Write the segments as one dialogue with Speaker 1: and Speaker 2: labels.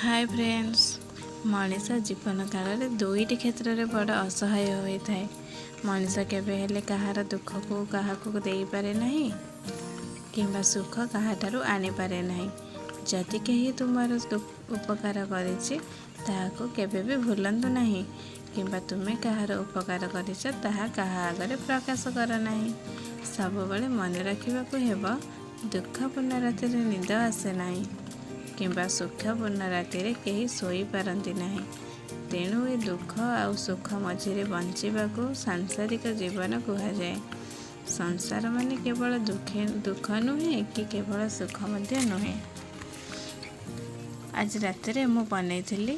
Speaker 1: ହାଏ friends, ମଣିଷ ଜୀବନ କାଳରେ ଦୁଇଟି କ୍ଷେତ୍ରରେ ବଡ଼ ଅସହାୟ ହୋଇଥାଏ। ମଣିଷ କେବେ ହେଲେ କାହାର ଦୁଃଖକୁ କାହାକୁ ଦେଇପାରେ ନାହିଁ କିମ୍ବା ସୁଖ କାହାଠାରୁ ଆଣିପାରେ ନାହିଁ। ଯଦି କେହି ତୁମର ଉପକାର କରିଛି, ତାହାକୁ କେବେ ବି ଭୁଲନ୍ତୁ ନାହିଁ କିମ୍ବା ତୁମେ କାହାର ଉପକାର କରିଛ, ତାହା କାହା ଆଗରେ ପ୍ରକାଶ କର ନାହିଁ। ସବୁବେଳେ ମନେ ରଖିବାକୁ ହେବ, ଦୁଃଖପୂର୍ଣ୍ଣ ରାତିରେ ନିଦ ଆସେ ନାହିଁ କିମ୍ବା ସୁଖପୂର୍ଣ୍ଣ ରାତିରେ କେହି ଶୋଇପାରନ୍ତି ନାହିଁ। ତେଣୁ ଏ ଦୁଃଖ ଆଉ ସୁଖ ମଝିରେ ବଞ୍ଚିବାକୁ ସାଂସାରିକ ଜୀବନ କୁହାଯାଏ। ସଂସାର ମାନେ କେବଳ ଦୁଃଖ ନୁହେଁ କି କେବଳ ସୁଖ ମଧ୍ୟ ନୁହେଁ। ଆଜି ରାତିରେ ମୁଁ ବନେଇଥିଲି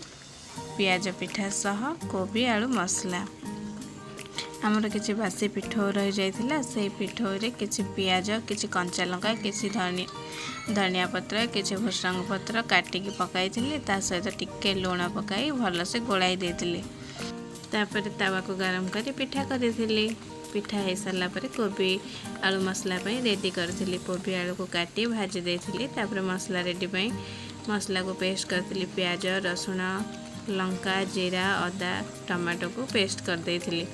Speaker 1: ପିଆଜ ପିଠା ସହ କୋବି ଆଳୁ ମସଲା। ଆମର କିଛି ବାସି ପିଠଉ ରହିଯାଇଥିଲା। ସେଇ ପିଠଉରେ କିଛି ପିଆଜ, କିଛି କଞ୍ଚା ଲଙ୍କା, କିଛି ଧନିଆ ପତ୍ର, କିଛି ଭୃସଙ୍ଗ ପତ୍ର କାଟିକି ପକାଇଥିଲି। ତା ସହିତ ଟିକେ ଲୁଣ ପକାଇ ଭଲସେ ଗୋଳାଇ ଦେଇଥିଲି। ତାପରେ ତାୱାକୁ ଗରମ କରି ପିଠା କରିଥିଲି। ପିଠା ହେଇସାରିଲା ପରେ କୋବି ଆଳୁ ମସଲା ପାଇଁ ରେଡ଼ି କରିଥିଲି। କୋବି ଆଳୁକୁ କାଟି ଭାଜି ଦେଇଥିଲି। ତାପରେ ମସଲା ରେଡ଼ି ପାଇଁ ମସଲାକୁ ପେଷ୍ଟ କରିଥିଲି। ପିଆଜ, ରସୁଣ, ଲଙ୍କା, ଜିରା, ଅଦା, ଟମାଟୋକୁ ପେଷ୍ଟ କରିଦେଇଥିଲି।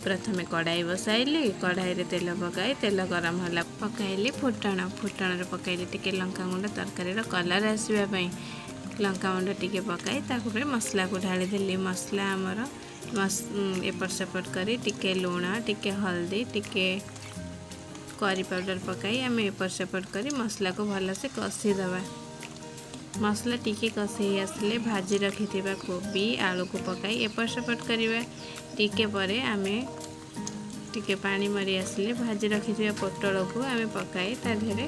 Speaker 1: ପ୍ରଥମେ କଢ଼ାଇ ବସାଇଲି। କଢ଼ାଇରେ ତେଲ ପକାଇ, ତେଲ ଗରମ ହେଲା, ପକାଇଲି ଫୁଟଣ। ଫୁଟଣରେ ପକାଇଲି ଟିକେ ଲଙ୍କାଗୁଣ୍ଡ, ତରକାରୀର କଲର୍ ଆସିବା ପାଇଁ। ଲଙ୍କାଗୁଣ୍ଡ ଟିକେ ପକାଇ ତାପରେ ମସଲାକୁ ଢାଳିଦେଲି। ମସଲା ଆମର ଏପଟ ସେପଟ କରି ଟିକେ ଲୁଣ, ଟିକେ ହଳଦୀ, ଟିକେ କରି ପାଉଡ଼ର ପକାଇ ଆମେ ଏପଟ ସେପଟ କରି ମସଲାକୁ ଭଲସେ କଷିଦେବା। ମସଲା ଟିକେ କଷି ହେଇ ଆସିଲେ ଭାଜି ରଖିଥିବା କୋବି ଆଳୁକୁ ପକାଇ ଏପଟ ସେପଟ କରିବା। ଟିକେ ପରେ ଆମେ ଟିକେ ପାଣି ମରି ଆସିଲେ ଭାଜି ରଖିଥିବା ପୋଟଳକୁ ଆମେ ପକାଇ ତା ଦେହରେ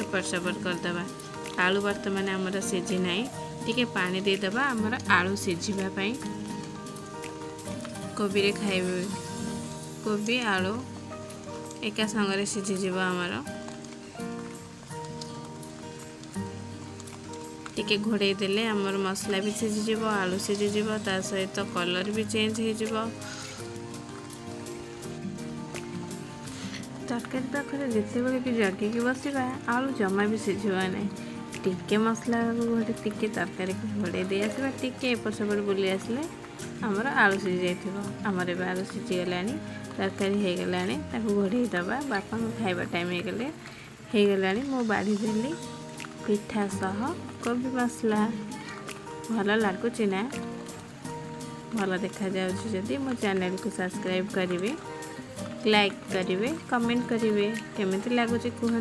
Speaker 1: ଏପଟ ସେପଟ କରିଦେବା। ଆଳୁ ବର୍ତ୍ତମାନ ଆମର ସିଝି ନାହିଁ, ଟିକେ ପାଣି ଦେଇଦେବା ଆମର ଆଳୁ ସିଝିବା ପାଇଁ। କୋବିରେ ଖାଇବେ, କୋବି ଆଳୁ ଏକା ସାଙ୍ଗରେ ସିଝିଯିବ ଆମର। ଟିକେ ଘୋଡ଼େଇ ଦେଲେ ଆମର ମସଲା ବି ସିଝିଯିବ, ଆଳୁ ସିଝିଯିବ, ତା ସହିତ କଲର୍ ବି ଚେଞ୍ଜ ହେଇଯିବ। ତରକାରୀ ପାଖରେ ଯେତେବେଳେ ବି ଜଗିକି ବସିବା, ଆଳୁ ଜମା ବି ସିଝିବ ନାହିଁ। ଟିକେ ମସଲାକୁ ଘୋଡ଼େଇ, ଟିକେ ତରକାରୀକୁ ଘୋଡ଼େଇ ଦେଇ ଆସିବା, ଟିକେ ଏପଟ ସେପଟ ବୁଲି ଆସିଲେ ଆମର ଆଳୁ ସିଝି ଯାଇଥିବ। ଆମର ଏବେ ଆଳୁ ସିଝିଗଲାଣି, ତରକାରୀ ହେଇଗଲାଣି, ତାକୁ ଘୋଡ଼େଇ ଦେବା। ବାପାଙ୍କ ଖାଇବା ଟାଇମ୍ ହେଇଗଲାଣି। ମୁଁ ବାଢ଼ିଦେଲି ପିଠା ସହ କୋବି ମସଲା। ଭଲ ଲାଗୁଛି ନା? ଭଲ ଦେଖାଯାଉଛି ଯଦି ମୋ ଚ୍ୟାନେଲକୁ ସବସ୍କ୍ରାଇବ୍ କରିବେ, ଲାଇକ୍ କରିବେ, କମେଣ୍ଟ କରିବେ। କେମିତି ଲାଗୁଛି କୁହନ୍ତୁ।